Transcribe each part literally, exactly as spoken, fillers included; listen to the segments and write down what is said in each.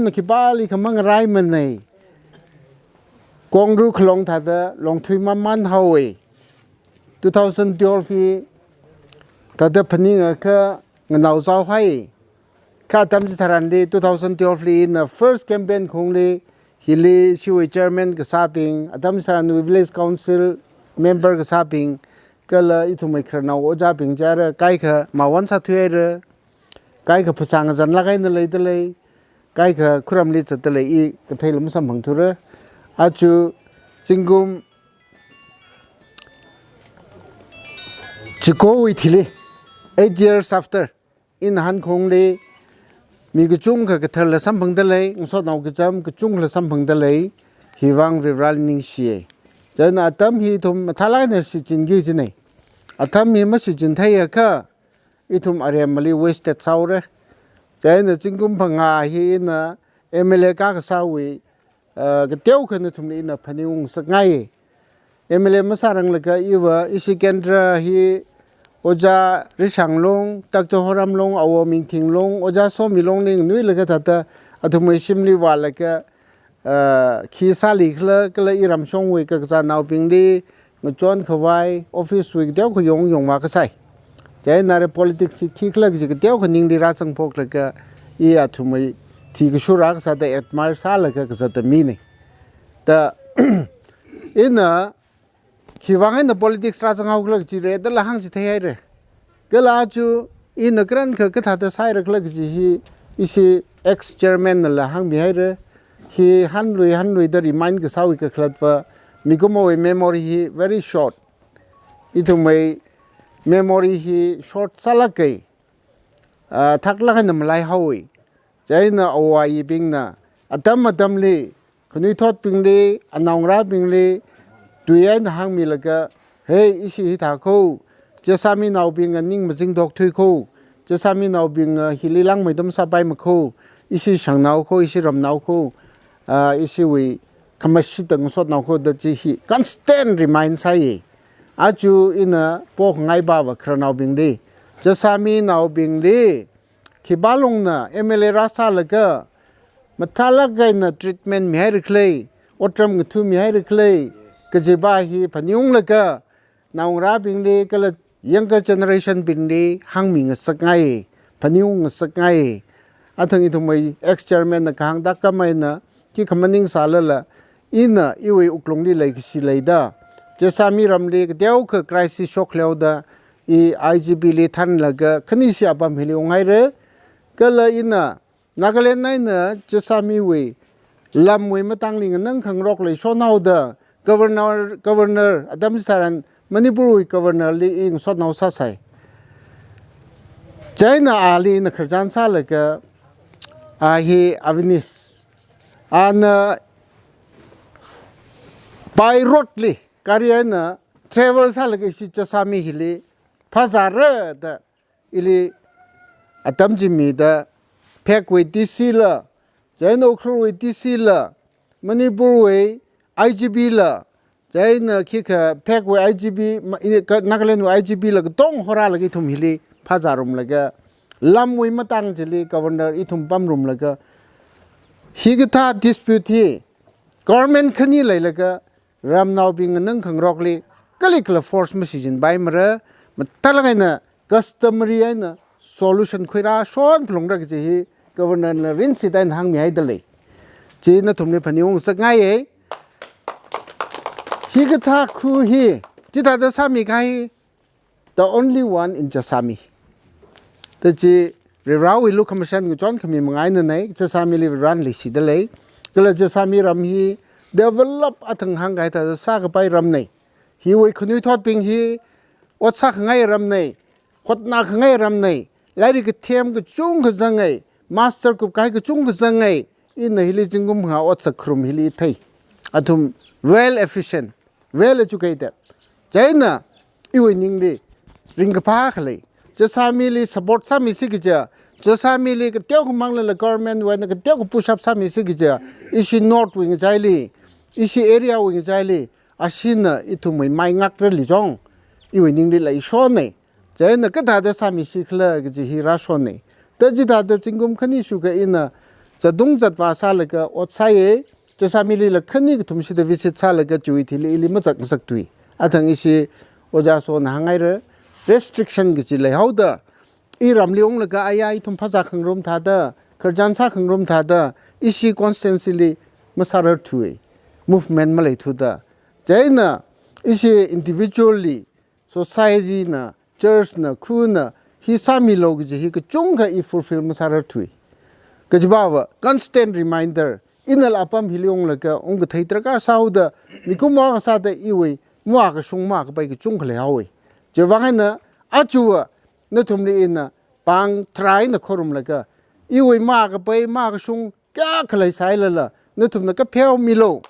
khipāli khamang rai manei. Kongru khalong thāda longthui maman haowe. Two thousand twelve hi thāda phaningakha nganao zao hai. Kha atam chitharanli two thousand twelve li ina first campaign khongli hili ishiwui chairman kasābing, atam chitharanwui village council member kasābing, kala ithumwui khararnao ojābing chara kaikha mawan sāthuihaira, kaikha phasā ngazanlāk eina leidalei, kaikha khuramli zatdalei, i katheila masamphangthura. Aja zingkum chikowui thili, eight years after, ina hankhongli mi kachungkha katharla samphangdalei, ngasotnao kacham kachungla samphangdalei, hiwui vang Varivarali ningshiye. Chieina atam hi ithum mathālāk eina shichinki jinei. Atam hi mashichin theiakha, ithum aremmali wasted sāhaora. Chieina zingkum phangā hi ina M L A kakasāwui, uh, kateokha nathumli ina phaningung ngasakngai. M L A masāranglaga iva ishi kendra hi Ojā Rishang Long, Doctor Horam Long, Awo Mingthing Long, Ojā Somi Long ning nuilaga thāda athumwui shimli vālaga, uh, khi sālikhala kala iramshongwui kakazānaobingli ngachon khavai, office wui kateokha yong yongvā kasai. Chieina re politics hi khikhala kaji kateokha ningli rāzangphoklaga i athumwui thi kashura kasāda admire sālaga kazata minei. Da ina khiwui vang eina politics rāzanghaokhala kaji re dala hāngchitheihaira. Kala aja ina karankha kathāda sāhairakhala kaji hi ishi ex chairman nala hāngmihaira. Hi hanlui hanluida remind kasāwui kakhalatva mikumowui memory hi very short. Ithumwui memory hi short sālākei. Ah, thaklāk eina malaihaowe. Chieina awayibingna atam atamli khanuithotbingli, anaongarābingli tui eina hāngmilaga, "Hey, ishi hithā kho, Jessami naobingna ning mazingtok thuikho, Jessami naobingna hili langmeida masāpaima kho, ishi shangnao kho, ishi ramnao kho, ah, ishiwui khamashitda ngasotnao kho," da chi hi constant remind sāye. Aja ina pokhangai pava khararnaobingli, Jessami naobingli khipā longna M L A rāsālaga mathālāk eina treatment mihairakhala, otram ngatha mihairakhala kajiva hi phaningunglaga naongarābingli kala younger generation bingli hāngmi ngasakngai, phaningung ngasakngai. Athang ithumwui ex chairman na kahāng tākam eina khikha maningsālala, ina iwui wuklungli leikashi leida, Jessami ramli kateokha crisis shokhaoda i I G P li thanlaga khanishi apam hili unghaira. Kala ina Nagaland eina Jessamiwui lamwui matangli nganangkhangarok leishonhaoda governor, governor, atam chitharan Manipurwui governor li i ngasotnao sāsai. Chieina ali ina khararchan sālaga, a hi Avinash, ana by road li gari eina travel sālaga ishi Jessami hili phāzāra da ili atam chi mida, phek wui D C la, chieina Ukhrul wui D C la, Manipur wui I G P la, chieina khikha phek wui I G P, ma-, i-, ka-, Nagaland wui I G P la katong horālaga ithum hili phāzārumlaga, lamwui matang chili governor ithum pamrumlaga, hikathā dispute hi government khani leilaga ramnaobing nganangkhangarokli kalikla force mashichinpaimara, mathālāk eina customary eina solution khuirāshon phalungra kaji hi governor na rinsi da ina hāngmihaidalei. Chi nathumli phaningung ngasakngaiye. Hikathā khu hi, chithāda sāmikahai, the only one in Jessami. Da chi Varivarawui lukhamashan ngachon khami manga einanei, Jessamili Varivarana leishidalei. Kala Jessami ram hi develop athang hāngkahai thāda sākapai ramnei. Hiwui khanuithotbing hi ot sākhangai ramnei, hotnākhangai ramnei, lairik kathem kachungkha zangai, master kupkahai kachungkha zangai, ina hili zingkum phangā ot sākharum hili thei. Athum well efficient, well educated. Chieina iwui ningli ringkaphā khalei. Jessamili support sāmisi kaja, Jessamili kateokha manglala government wui eina kateokha push up sāmisi kaja, ishi north wui ngachaili, ishi area wui ngachaili, ashina ithumwui mai ngakrali jong, iwui ningli leishonnei. Chieina kathāda sāmisikhala kaji hi rāshonnei. Da chithāda zingkum khani shuka ina zatung zatvā sālaga ot sāya, Jessami lila khani kathum shida visit sālaga chiwui thili ili mazatngasakthui. Athang ishi Ojā Sona hānghaira, restriction kachi leihaoda, iramli unglaga aya ithum phazā khangarum thāda, khararchan sā khangarum thāda, ishi constituency li masārarthui, movement maleithuda. Chieina ishi individually, society na, church na, khuna, hi sāmilu kaji hi kachungkha i fulfill masārarthui. Kajiva constant reminder, inala apam hili unglaga ungkathei darkar sāhaoda, mikumo akha sāda iwui mavākashung mavākapai kachungkha leihaowa. Chiwuivang eina aja nathumli ina pāng tharan eina khorumlaga, iwui mavākapai mavākashung kayākha leisālala, nathumna kapheomilu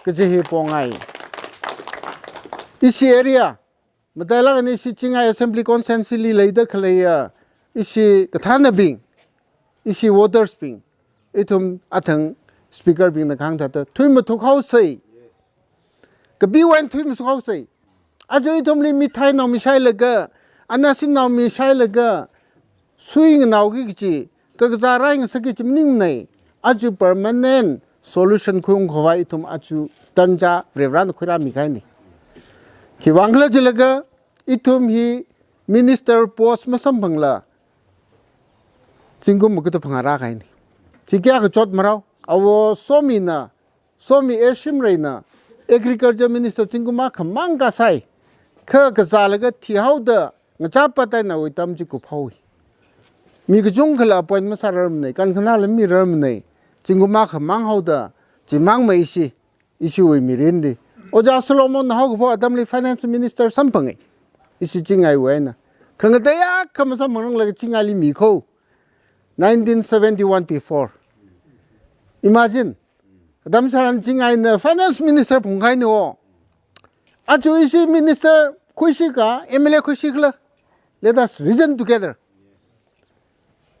kaji hi pongai. Ishi area, matailāk eina ishi Chingai Assembly Constituency li leida khaleiya ishi kathānabing, ishi voters bing, ithum athang speaker bingna kahāng thāda thuimathukhaosa. Kapiwui eina thuimathukhaosa. Aja ithumli mithai naomi shailaga, anasin naomi shailaga, sui nganaoki kachi, kakazā rai ngasakki kachi maningnei. Aja permanent solution khuiungkhavai ithum aja tanja Varivarana khuirāmi kahaina. Khiwuivang khala jilaga, ithum hi minister post masamphangla, zingkum maga da phangā rākahaina. Hi kayākha chotmarao, Avo Somina, Somi A Shimreina, Agriculture Minister zingkum akhamang kasai, kha kazālaga thihaoda, ngachāpat eina awui atam chi kuphaowa. Mi kachungkhala appoint masārarmanei, kankhanāla mirarmanei, zingkum akhamang haoda, chimangmei ishi, ishiwui mirinli. Ojā Solomonna haokaphok atamli Finance Minister samphanga, ishi Chingaiwui eina. Khangatei akha masamphangranglakha Chingaili mikho. Nineteen seventy-one before. Imagine, atam tharan Chingaina Finance Minister phungkahaina o. Aja ishi minister khuishika, M L A khuishikhala. Let us reason together.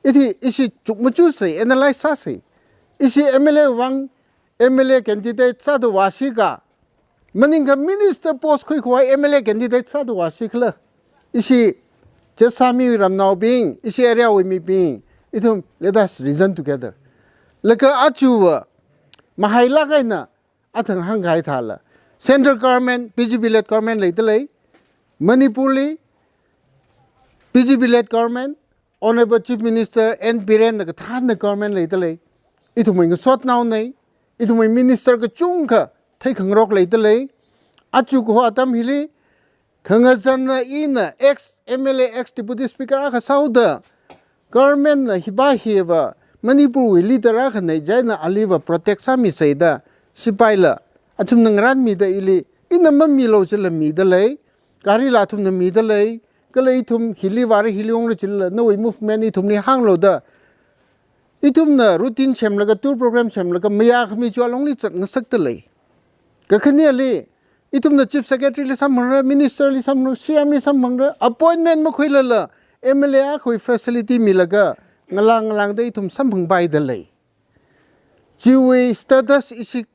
Ithi ishi chukmajasa, analyze sāsa. Ishi M L A vang, M L A candidate sāda vāshika, maningakha minister post khuikhavai M L A candidate sāda vāshikhala. Ishi Jessami ramnaobing, ishi area wui mibing, ithum, let us reason together. Laga aja mahailāk eina athang hāngkahai thāla, central government, B J P led government leidalei, Manipurli B J P led government, Honorable Chief Minister N Birenna kathānna government leidalei, ithumwui ngasotnaonei, ithumwui minister kachungkha theikhangarok leidalei. Aja kaho atam hili, khangazanna ina ex M L A, ex Deputy Speaker akha sāhaoda, government na hiva hiva, Manipurwui leader akhanei, chieina aliva protect sāmisa da, sipaila athumna ngaranmida ili, ina mamilu chila midalei, garila athumna midalei, kala ithum hili vāra hili ungra chila, nawui movement ithumli hānglu da, ithumna routine semlaga, tour program semlaga, mayākhami chiwui alungli zatngasakdalei. Kakhaneli, ithumna Chief Secretary li samphangra, Minister li samphangra, C M li samphangra, appointment makhuilala, M L A akhawui facility milaga, ngalang ngalangda ithum samphangpaidalei. Chiwui status ishi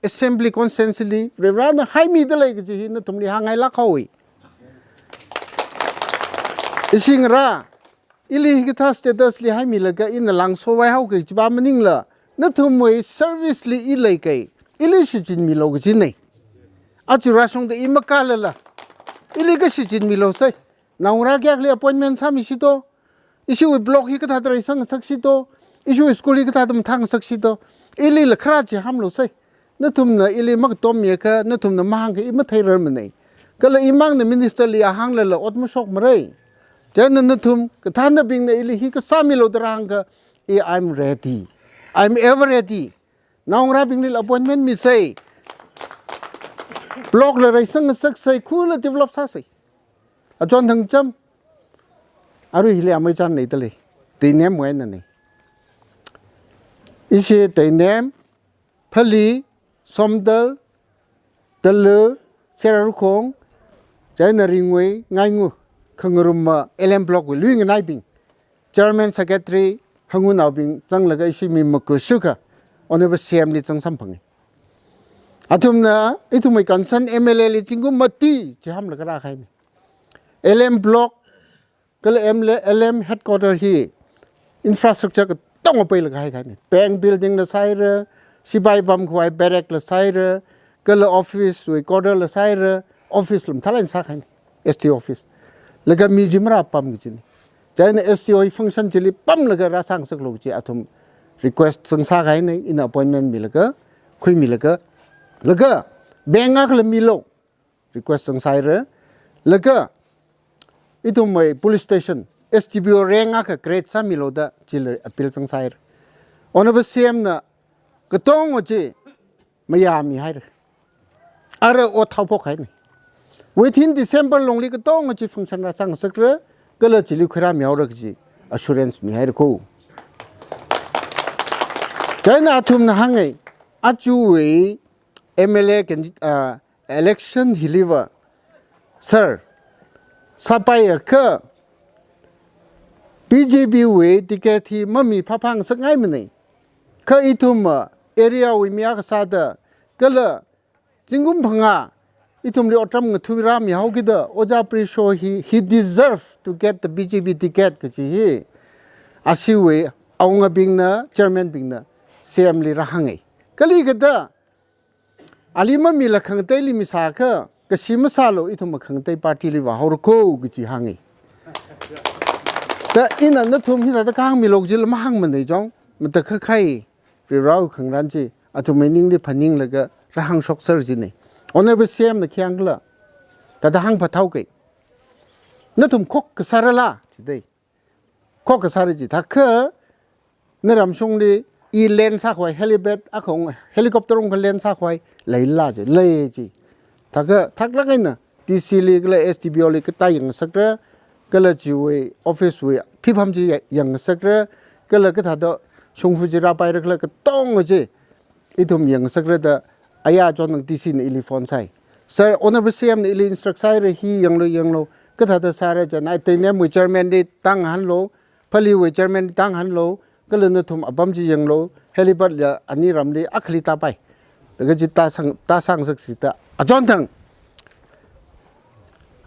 Assembly Constituency li Varivarana haimidalei kaji hi nathumli hāngngailāk haowa. Ishi ngarā, ili hikathā status li haimilaga ina langsovai haoki kajiva maningla, nathumwui service li i leikai, ili shichinmilu kajinei. Aja rāshungda i makālala, ili kashichinmilu sai. Naongarā kayākhali appointment sāmishi to, ishiwui block hi kathāda reisang ngasakshi to, ishiwui school hi kathāda mathāngasakshi to, ilila kharā chihānlu sai. Nathumna ili makatommiakha, nathumna mahāngakha i matheirarmanei. Kala imangna minister li hānglala ot mashokmarei. Chieina nathum kathānabingna ili hi kasāmilu da rāhāngakha, i, I'm ready. I'm ever ready. Naongarābinglila appointment misai. Block la reisang ngasaksai, khula develop sāsai. Achon thangcham. Arui hili amei chan leidalei. Teinem wui einanei. Ishi Teinem, Phalee, Somdal, Tallel, Sera Rukhong, chieina Ringui, Ngaingu, Khangarumma, L M Block wui lui nganaibing, Chairman, Secretary, hangungnaobing zanglaga ishi mi makushuka, Honorable C M li zang samphanga. Athumna, ithumwui concern M L A li zingkum mati chihānlaga rākahaina. L M Block, kala M L A, L M headquarter hi infrastructure ka, katonga pailaga haikahaina. Bank building la sāhaira, sipai pamkhavai barrack la sāhaira, kala office wui quarter la sāhaira, office la mathālāk eina sākahaina, S D O office. Laga mi chi marāpam kajina. Chieina S D O hi function chili pamlaga rāsāngasaklu kaji athum request zangsākahaina, ina appointment milaga, khuimilaga, laga bank akhala milu, request zangsāhaira, laga ithumwui police station, S D P O rank akha create sāmilu da chili appeal zangsāhaira. Honorable C M na katonga chi mayāmihaira. Ara ot haophokkahaina. Within December longli katonga chi function rāsāngasakra, kala chili khuirāmihaora kaji assurance mihaira ko. Chieina athumna hānga, ajawui M L A can, ah, election hiliva, sir, sāpaiakha B J P wui ticket hi mami phāphāngasakngaimana. Kha ithum, ah, area wui mi akha sāda, kala zingkum phangā ithumli otram ngatharāmihaokida, Ojā Preisho hi, he deserve to get the B J P ticket kaji hi ashiwui awungabingna, chairman bingna C M li rāhānga. Kali kathāda, ali mamila khangateili misāakha, kashi masālu, ithum khangatei party li vāhaora ko kaji hānga. Da ina nathum hithāda kahāng milu kajila mahāngmana chong, matakhak kahai Varivarāwui khangarān chi athumwui ningli phaninglaga rāhāngshokser jina. Honorable C M na khi hāngkhala, thāda hāngphat haoka. Nathum khokkha sārala jida. Khokkha sāra jithākha, naramshongli i land sākhavai helipad, akha ung, helicopter ungkha land sākhavai leila ji, lei ji. Thākha, thaklāk eina D C li kala S D P O li kathāda yangngasakra, kala chiwui office wui phipham chi ya-, yangngasakra, kala kathāda shongfa chi rāpaira kala katonga chi ithum yangngasakra da, aya chonang D C na ili phone sāi. Sir, Honorable C M na ili instruct sāhaira, hi yanglu, yanglu, kathāda sāra chieina, Teinamwui chairman li tāngahānlu, Phaleiwui chairman li tāngahānlu, kala nathum apam chi yanglu, helipad la ani ramli akhali tāpai. Laga chi tāsang, tāsangsaksi da. Achonthang,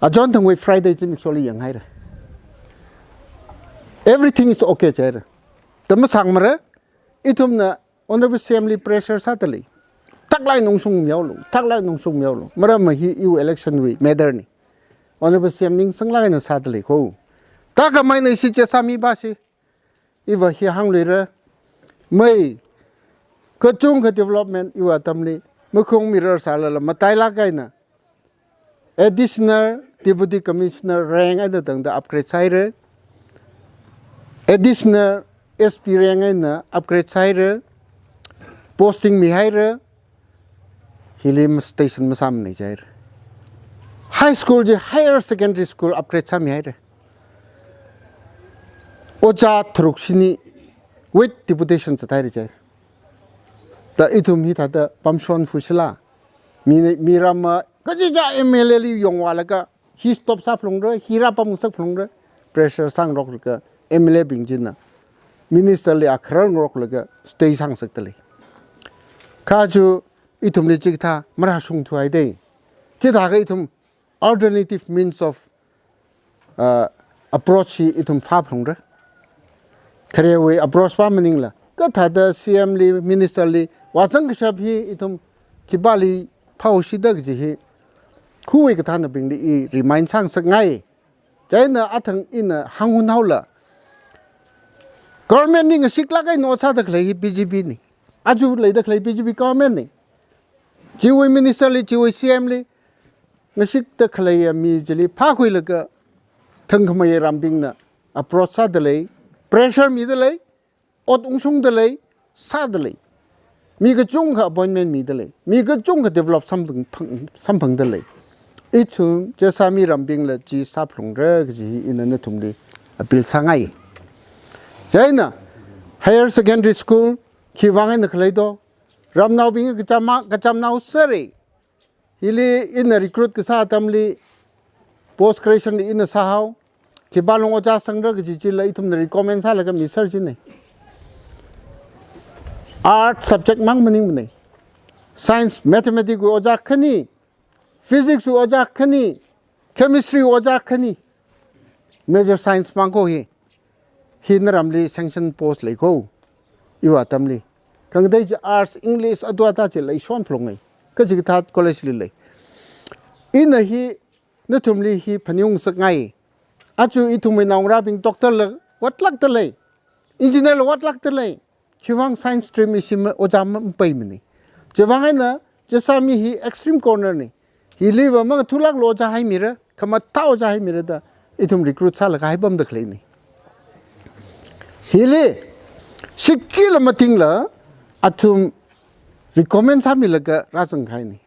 achonthangwui Friday zimiksholi yanghaira. Everything is okay jihaira. Da masāngmara, ithumna Honorable C M li pressure sādalei. Thaklāk eina ungshungmihaolu, thaklāk eina ungshungmihaolu. Maramva hi iwui election wui matter na. Honorable C M ningsanglāk eina sādalei ko. Thākhamei eina ishi chesa mi ba shi. Iva hi hāngluira. Mai kachungkha development iwui atamli makhong mirar sālala matailāk eina Additional Deputy Commissioner rank eina tangda upgrade sāhaira. Additional S P rank eina upgrade sāhaira. Posting mihaira. Hili station masāmana jihaira. High school chi higher secondary school upgrade sāmihaira. Ojā tharuk shini with deputation zathaira jihaira. Da ithum hithāda pamshon fushila. Mi, mi ramva kachichā M L A li yongvālaga, hi stop sāphalungra, hi rāpamngasak phalungra, pressure sāngaroklaga, M L A bing china Minister li akharar ngaroklaga, stay sāngasakdalei. Kha chu ithumli chikathā marāshungthuhaida. Chithākha ithum alternative means of uh, approach hi ithum phāphalungra. Kharewui approach phā maningla, kathāda C M li, Minister li, vāzang kashap hi ithum khipāli phāhaoshida kaji hi, khuwui kathānabingli i remind sāngasakngai. Chieina athang ina hānghun haola. Government li ngashiklāk eina ot sāda khalei hi B J P na. Aja leida khalei B J P government na. Chiwui Minister li, chiwui C M li, ngashikda khaleiya mi chili phākhuilaga thangkhamei rambingna approach sādalei, pressure midalei, ot ungshungdalei, sādalei. Mi kachungkha appointment midalei, mi kachungkha develop samphang, phang, samphangdalei. Ithum chesa mi rambingla chi sāphalungra kaji hi ina nathumli appeal sāngai. Chieina higher secondary school khivang eina khalei do, ramnaobing kachama, kachamnao sāra. Hili ina recruit kasā atamli post creation li ina sāhao. Khipālung ojā sangra kaji chila ithumna recommend sālaga miser china. Art subject mang maningmana. Science, mathematics wui ojā khani, physics wui ojā khani, chemistry wui ojā khani. Major science mang ko hi. Hi naramli sanction post lei ko. iwui atamli. Khangatei chi arts, English, atu ata chi leishon phalungai. Kachikathā college li lei. Ina hi, nathumli hi phaningung sakngai. Aja ithumwui naongarābing doctor la vātlākda lei. Engineer la vātlākda lei. Khiwuivang science stream ishi ma, ojā ma, mapaimana. Chiwuivang eina, Jasami hi extreme corner na. Hiliva mangathulākla ojā haimira, khamathā ojā haimira da, ithum recruit sālaga haipamda khaleina. Hili, sikhila matingla, athum recommend sāmilaga rāzangkahaina.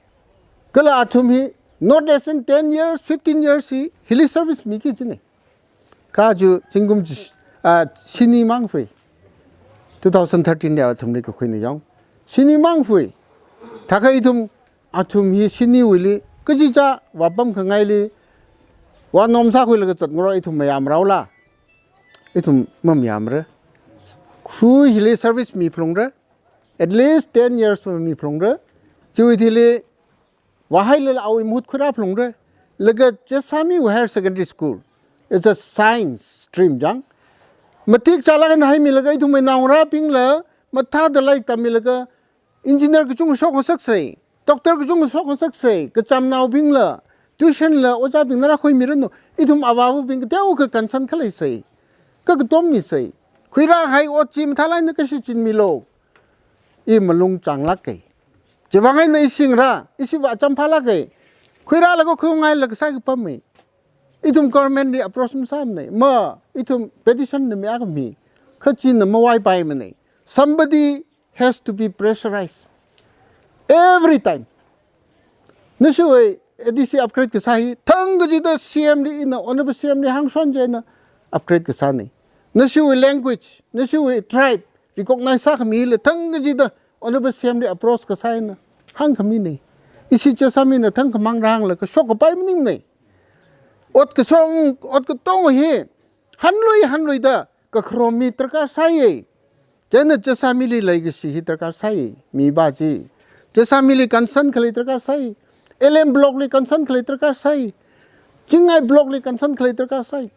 Kala athum hi, not less than ten years, fifteen years hi, hili service miki kajina. Kha aja zingkum chi, ah, shini mang fui. Two thousand thirteen li athumli kakhuina yang. Shini mang fui. Thākha ithum, athum hi shiniwuili, kachichā vāpamkhangaili, vānom sākhuilaga zatngarok ithum mayāmrao la. Ithum mamayāmara. Khu hili service miphalungra. At least ten years miphalungra. Chiwui thili, vāhailala awui mahut khuirā phalungra. Laga Jasami wui higher secondary school. It's a science stream chang. Matik chālaga haimilaga ithumwui naongarābingla, mathāda lairik tammilaga, engineer kachungkha shokngasaksei, doctor kachungkha shokngasaksei, kachamnaobingla, tuition la, ojābingna rākhuimiranu, ithum avāvabing kateokha concern khaleisei. Kha katom misei. Khuirāhai ot chi mathālāk eina kashichinmilu. I malung changlāka. Chiwuivang eina ishi ngarā, ishiva acham phālāka. Khuirālaga khuingailāk kasā kapam mi. Ithum government li approach masāmana. Ma, ithum petition na mi akha mi. Kha china mavaipaimana. Somebody has to be pressurized. Every time. Nashiwui A D C upgrade kasā hi, thangkachida C M li ina, Honorable C M li hāngshon chieina upgrade kasāna. Nashiwui language, nashiwui tribe, recognize sākhamila thangkachida Honorable C M li approach kasā eina hāngkhamina. Ishi Jasamina thangkhamang rānglaga shokkapai maningmana. Ot kashong, ot katong hi, hanlui, hanluida, kakharom mi darkar sāya. Chieina Jasamili leikashi hi darkar sāya, mipā chi. Jasamili concern khalei darkar sāya. L M block li concern khalei darkar sāya. Chingai block li concern khalei darkar sāya.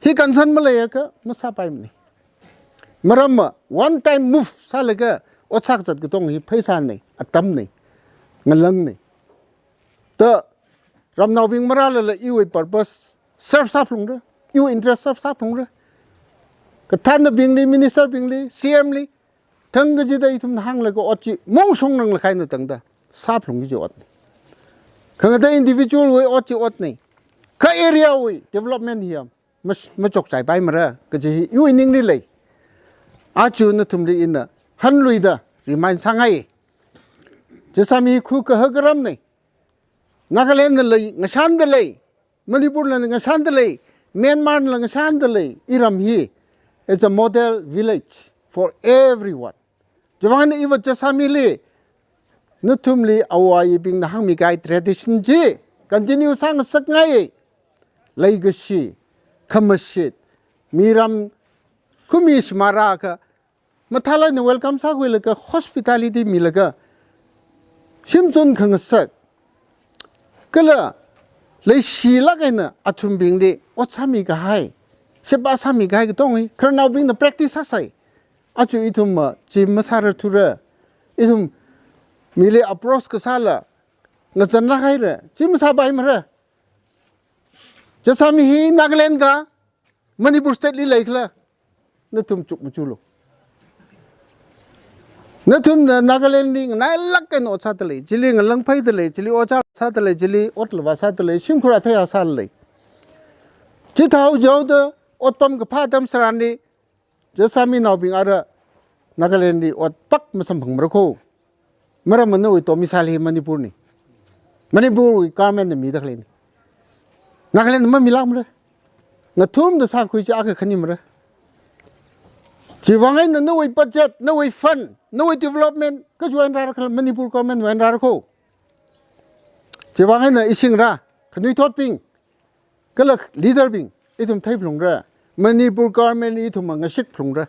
Hi concern maleiakha masāpaimana. Maramva, one time move sālaga, ot sākazat katong hi pheisāna, atamna, ngalāngna. Da, ramnaobing marālala iwui purpose serve sāphalungra, iwui interest serve sāphalungra. Kathānnabingli, minister bingli, C M li, thangkachida ithumna hānglaga ot chi mongshong nganglāk eina tangda sāphalungki kaji otna. Khangatei individual wui ot chi otna. Kha area wui development hi ya, mas-, machokchaipaimara, kaji hi iwui ningli lei. Aja nathumli ina hanluida remind sāngai. Jasami khu kahaka ramna. Nagaland nala ngashan dalei, Manipur nala ngashan dalei, Myanmar nala ngashan dalei, iram hi is a model village for everyone. Chiwuivang eina iva Jasamili, nathumli awui bingna hāngmikahai tradition chi continue sāngasakngai. Leikashi, khamashit, miram khumi shimānrākha, mathālāk eina welcome sākhuilaga hospitality milaga, shimzun khangasak, kala leishilāk eina athumbingli ot sāmikahai, sheba sāmikahai katong hi, khararnaobingna practice sāsai. Aja ithumva chi masārarthura, ithum mili approach kasāla, ngazanlāk haira, chi masāpaimara. Jasami hi Nagaland ka, Manipur state li leikhala, nathum chukmajulu. Nathumna Nagaland li nganailāk eina ot sādalei, chili ngalāngphai dalei, chili ojā sādalei, chili otla vāsādalei, shimkhur athei sādalei. Chithā haoda otpam kaphā atam tharanli, Jasami naobing ara Nagaland li ot pak masamphangmara ko. Maramva nawui domicile hi Manipur na. Manipur wui government na mida khaleina. Nagaland na mamilākmara. Ngathumda sākhui chi akha khanimara. Chiwuivang eina nawui budget, nawui fund, nawui development, kachiwui eina rāra khala Manipur government wui eina rāra ko. Chiwuivang eina ishi ngarā, khanuithotbing, kala leader bing, ithum theiphalungra. Manipur government ithumva ngashikphalungra.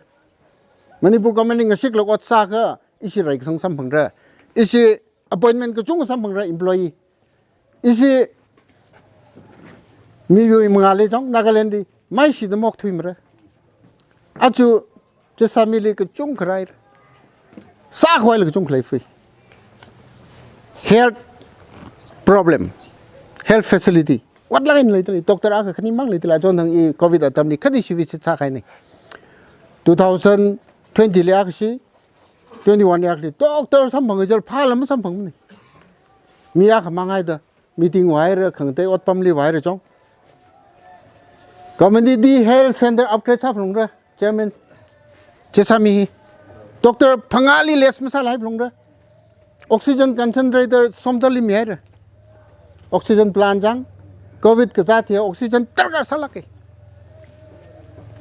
Manipur government li ngashiklaga ot sākha, ishi reikasang samphangra. Ishi appointment kachungkha samphangra employee. Ishi miyur mangāli chang Nagaland li maishida mokthuimara. Aja Jasamili kachungkha raira. sākhavai la kachungkha leiphui. Health problem, health facility, ot lāk eina leidalei, doctor akha khani mang leidalei, achon thang i covid atamli khani shivi sit sākahaina. Two thousand twenty li akha shi, twenty-one li akha li, doctor samphang jal phala masamphangmana. Mi akha manghaida, meeting vāhaira, khangatei otpamli vāhaira chong. Community Health Center upgrade sāphalungra, Chairman. Chesami hi. Doctor phangāli less masālaiphalungra. Oxygen concentrator somdali mihaira. Oxygen plant chang, covid kazāt hi oxygen darkar sālāka.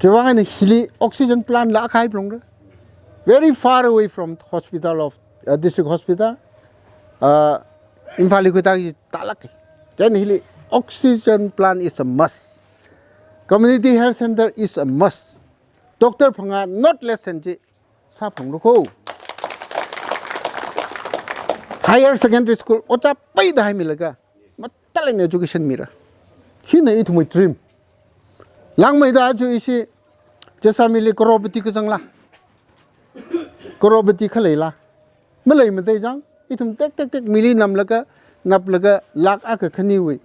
Chiwuivang eina hili oxygen plant la akha haiphalungra. Very far away from hospital of, uh, district hospital. Uh, Imphal li khuitā tālāka. Chieina hili oxygen plant is a must. Community health center is a must. Doctor phangā not less than chi sāphalunglu ko. Higher secondary school ojā peida haimilaga, matalin education mira. Hina ithumwui dream. Langmeida aja ishi Jessami li crorepati kazangla, crorepati khaleila, malei matei chang, ithum tek tek tek mili namlaga, naplaga, lakh akha khaniwui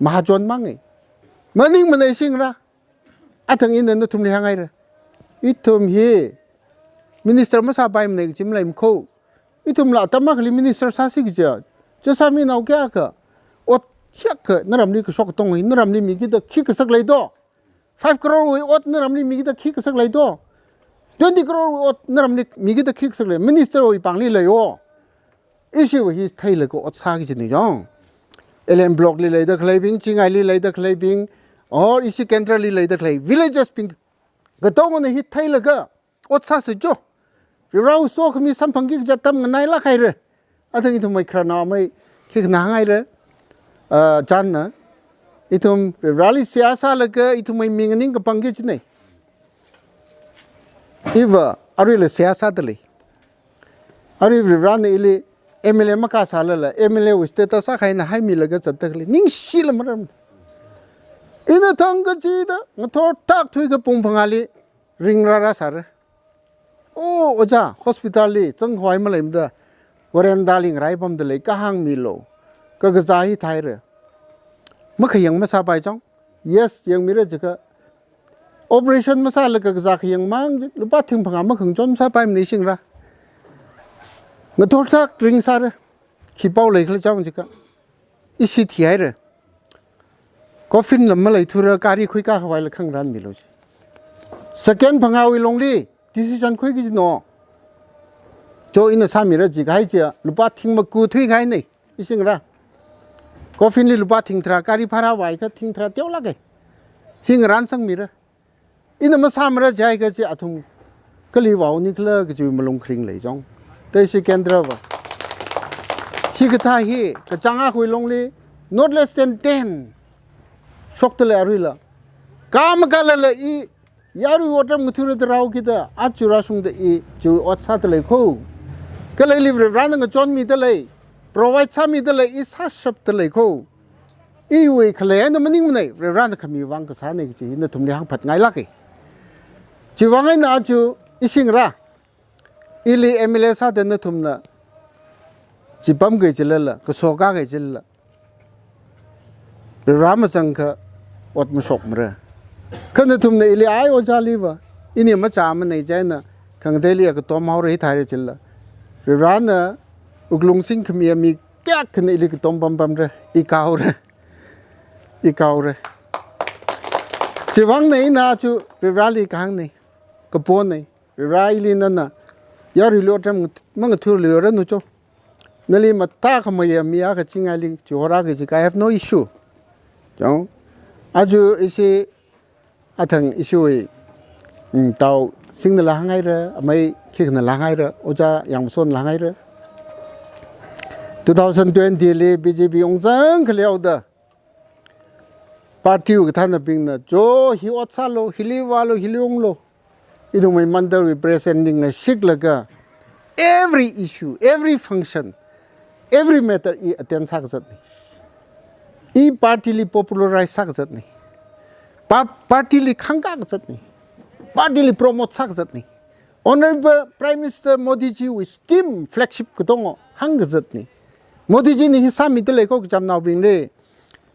mahajon mangai. Maningmana ishi ngarā. Athang ina nathumli hānghaira. Ithum hi minister masāpaimana kachi maleimana ko. Ithumla atam akhali minister sāsi kaja. Jessami nao kayākha ot hiyākha naramli kashok katong hi naramli mikida khi kasak leido? Five crore wui ot naramli mikida khi kasak leido? Twenty crore wui ot naramli mikida khi kasak lei? Minister wui pāngli leiyo. Ishiva hi theilaga ot sāki kajina jong. L M block li leida khaleibing, Chingaili leida khaleibing, or ishi kendra li leida khalei villages bing katongana hi theilaga ot sāsa jo. Varivarāwui sokhami samphangki kaja atam nganailāk haira. Athang ithumwui khararnaomei khikha hānghaira. Ah, chānna. Ithum Varivarāli seihā sālaga ithumwui mi nganing kapangki kajina. Iva aruila seihā sādalei. Arui Varivarāna ili M L A makā sālala, M L A wui status akha eina haimilaga zatdalei. Ningshila maram. Ina thang kachida, ngathor thak thuikha pung phangāli ringrāra sāra. O, ojā, hospital li zangkhavai maleimada, veranda li ngarai pamdalei, kahāng milo. Kakazā hi thaira. Makhayang masāpai chong. Yes, yangmira jiakha. Operation masālaga kazā khayang mang, lupā thing phangā makhangachon masāpaimana ishi ngarā. Ngathor thak ringsāra. Khipao leikhala chong jiakha. Ishi thihaira. Coffin la maleithura, gari khuikā khavaila khangarān milo ji. Second phangāwui longli decision khuiki kajina. Jo ina sāmira jikahai chiya, lupā thing maku thuikahaina. Ishi ngarā. Coffin li lupā thing tharā, gari bhara vāikha thing tharā teolāka. Hi ngarān sangmira. Ina masāmara jiakha chi athum kali vāuni khala kaji malung kharing lei chong. Taishi kendra va. Hikathā hi, kachāng akhawui longli, not less than ten shokdalei aruila. Kha makālala i, yarui otram ngathura da rao kida, aja rāshungda i, chi ot sādalei ko. Kala ili Varivarāna ngachonmidalei, provide sāmidalei, i sāshapdalei ko. Iwui khalei eina maningmanei, Varivarāna khami vang kasānei kaji hi nathumli hāngphatngailāka. Chiwuivang eina aja ishi ngarā, ili M L A sāda nathumna chipamki kajilala, kaso kāki kajilala, Varivarā mazangakha ot mashokmara. Kha nathumna ili ai ojāliva, ini machāmanei chieina, khangateili katom haora hi thaira jilala. Varivarāna wuklung singkhami mi kayākhana ili katom pampamra, i kaora. I kaora. Chiwuivangna ina aja Varivarāli kahāngnei, kaponei. Varivarā ili nana yaruili otram mangathurluiranu cho. Nali mathākhamayā mi akha Chingaili chihorāki jiakha, I have no issue. Chong. Aja ishi athang ishiwui, mm, Tao Singnala hānghaira, amei khikhanala hānghaira, ojā Yangmasonla hānghaira. Two thousand twenty li B J P ungzang khaleoda, party wui kathānabingna, jo hi ot sālu, hili vālu, hili unglu. Ithumwui mandal wui president li ngashiklaga, every issue, every function, every matter i attend sākazatnei. I party li popularize sākazatnei. Pa-, party li khangkā kazatnei. Party li promote sākazatnei. Honorable Prime Minister Modi jiwui scheme flagship katonga hāngkazatna. Modi jina hi sāmida lei kho kachamnaobingli.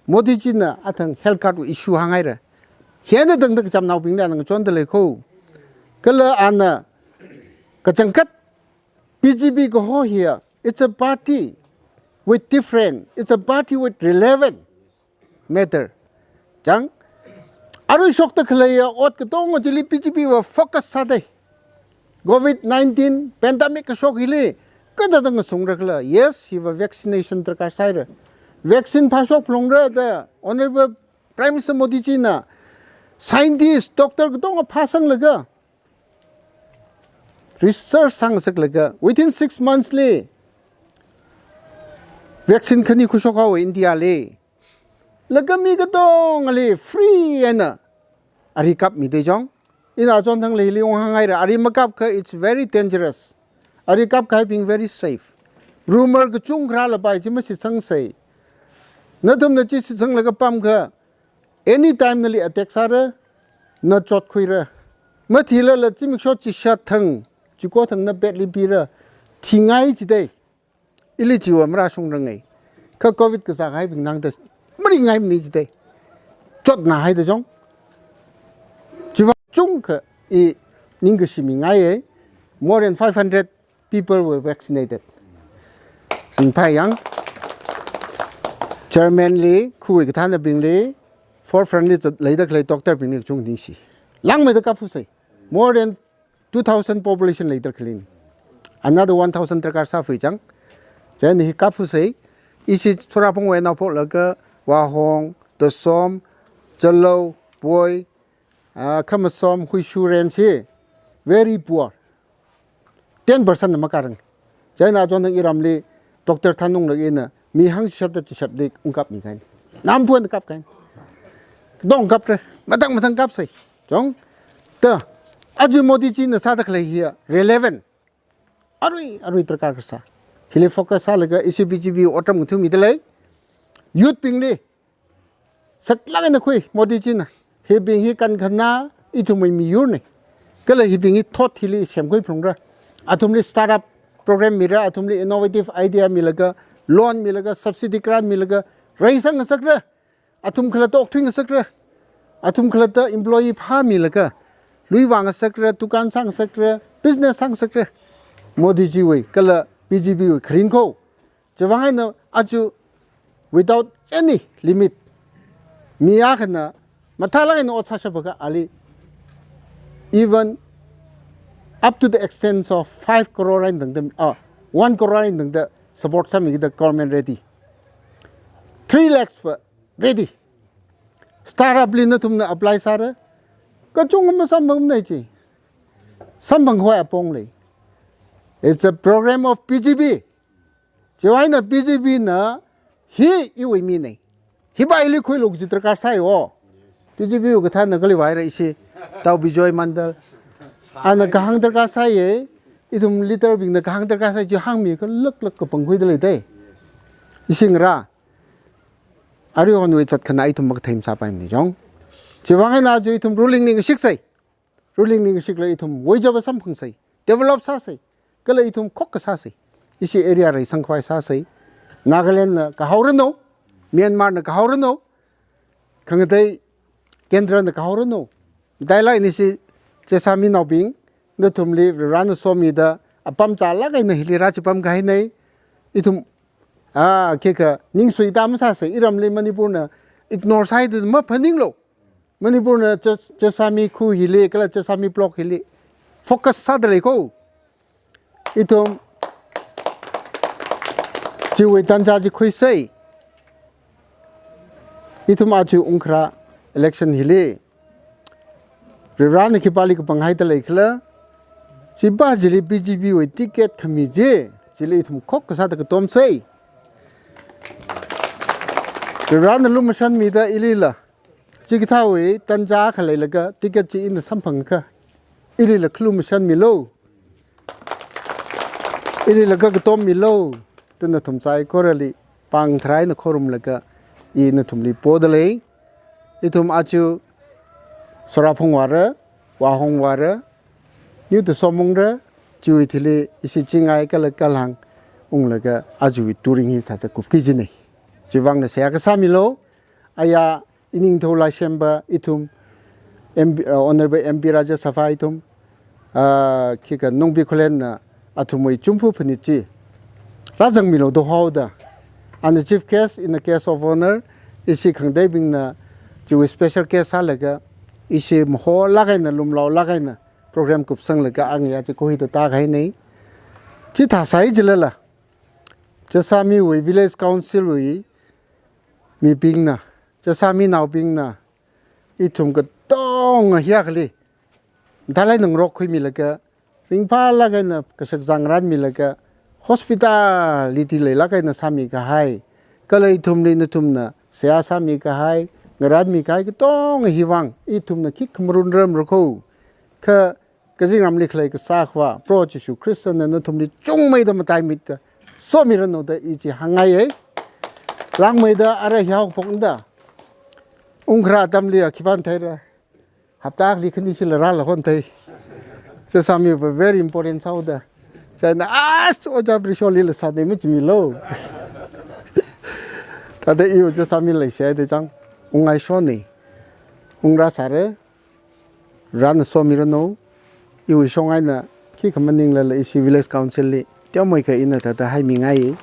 Modi jina athang health card wui issue hānghaira. Hina tangda kachamnaobingli ana ngachonda lei kho. Kala ana kachangkhat B J P kaho hiya, it's a party with different, it's a party with relevant matter. Chang, arui shokda khaleiya ot katonga chili B J P va focus sādai. Covid nineteen pandemic kashok hili, kathāda ngasungra khala. Yes, hiva vaccination darkar sāhaira. Vaccine phāshok phalungra da Honorable Prime Minister Modi jina scientist, doctor katonga phāsanglaga, research sāngasaklaga, within six months li vaccine khani khuishok haowa India li. Laga mi katongali free eina ari kapmida chong. Ina achon thang leili ung hānghaira, ari makapkha it's very dangerous. Ari kapkahaibing very safe. Rumor kachungkha rālapai chi mashitsangsei. Nathumna chi shitsanglaga pamkha, anytime nali attack sāra, na chotkhuira. Mathilala zimiksho chishat thang, chiko thang na bed li pira, thingai jidai. Ili chiva marāshungrangai. Kha Covid kazākahaibing nangda maringaimana jidai. Chotnahaida chong. Chiva chungkha i ningkashi mingaiya. More than five hundred people were vaccinated. Ringphai yang. Chairman li, khuwui kathānabingli, forefront li zat leida khalei doctor bingli kachungkha ningshi. Langmeida kaphusai. More than two thousand population leida khalei ni. Another one thousand darkar sāphui chang. Chieina hi kaphusai. Ishi Soraphungwui naophoklaga Wahong, Tosom, Chalou, Poi, ah, Khamasom, Huishu range hi very poor. Ten percent na makarang. Chieina achon thang iramli Doctor Thanunglāk eina mi hangchishat da chishatli ungkapmikahaina. Namphun kapkahaina. Dong kapra, mathang mathang kapsai. Chong, ta, aja Modi jina sāda khalei hiya relevant. Arui, arui darkar kasā. Hili focus sālaga ishi B J P otram ngathumida lei. Youth bingli saklāk eina khui Modi jina. Hibing hi kankhana ithumwui miyurna. Kala hibing hi thot hili semkhui phalungra. Athumli startup program mira, athumli innovative idea milaga, loan milaga, subsidy grant milaga, reisang ngasakra. Athum khalatta okthui ngasakra. Athum khalatta employee phāmilaga, lui vāngasakra, dukan sāngasakra, business sāngasakra. Modi jiwui, kala B J P wui kharing kho. Chivang eina aja without any limit, mi akhana mathālāk eina ot sāshapakha ali even up to the extent of five crore eina tangda, ah, one crore eina tangda support sāmikida government ready. Three lakhs va ready. Startup li nathumna apply sāra. Kachungkha masamphangmana chi. Samphangkhavai apong lei. It's a program of B J P. Chiwui eina B J P na hi iwui mina. Hiva ili khuilu kaji darkar sāi o. B J P wui kathānna kali vaira ishi Tau Bijoy Mandal. Ana kahāng darkar sāi e. Ithum leader bingna kahāng darkar sāi chi hāngmi kha laklāk kapangkhuida leidai. Ishi ngarā. Arui honwui zatkhana ithum makathei masāpaimana chong. Chivang eina aja ithum ruling ningshiksai. Ruling ningshikla ithum woichava samphangsai, develop sāsai, kala ithum khokkha sāsai. Ishi area reisangkhavai sāsai. Nagaland na kahaoranu, Myanmar na kahaoranu, khangatei Kendra na kahaoranu. Dailai nishi Jessami naobing, nathumli Varena somida apam chālāk eina hili rāchipamkahaina. Ithum, ah, khikha ningsuida masāsai, iramli Manipur na ignore sāhaida maphaninglu. Manipur na Ches-, Jessami khu hili, kala Jessami block hili focus sāda lei kho. Ithum chiwui tanja chi khuisai. Ithum aja ungkharā election hili Varena khipāli kapanghaida leikhala, chiva chili B J P wui ticket khami chi, chili ithum khokkha sāda katomsai. Varena lumashanmida ilila chikathāwui tanja akha leilaga ticket chi ina samphangakha, ilila khalumashanmilu. Ilila kakatommilu. Da nathum saikorali pāng tharai eina khorumlaga i nathumli poda lei. Ithum aja Soraphung vāra, Wahong vāra, niuta somungra, chiwui thili ishi chingai kala kalhang unglaga ajawui touring hi thāda kupki kajina. Chiwuivangna seihā kasā milu, aya iningthou laisempa ithum, M B, uh, Honorable M B Rajya Sabha ithum, uh, khikha Nungbi Khulenna athumwui chumfu phanit chi rāzangmilu da haoda. Ana chief guest, ina guest of honour, ishi khangateibingna chiwui special guest sālaga, ishi mahālāk eina lumlaolāk eina program kupsanglaga angaya chi khuida tākahaina. Chithāsai jilala, Chasāmiwui Village Council wui mibingna, Chasāminaobingna, ithum katonga hiyākhali, dalai nangrok khuimilaga, ringphālāk eina kashakazā ngarānmilaga, hospitality leilāk eina sāmikahai, kala ithumli nathumna seihā sāmikahai, ngarānmikahai katonga hiwuivang ithumna khikha marunrarmara kho. Kha kazingramli khalei kasā Akhava Proho Jishu Khristana nathumli chungmeida mataimida somiranu da i chi hāngngaiya. Langmeida ara hiyaophokda, ungkharā atamli a khipāna theira, hapta akhali khani shila rāla hon thei. Chasāmiva very important sāhaoda. Chieina, as Ojā Brisholila sāda machimilu. Thāda iwui Chasāmi leisai da chang, ungngaishonna. Ungrāsāra, Varena somiranu. Iwui shong eina khikha maninglala ishi Village Council li teomeikha ina thāda haimingaiya.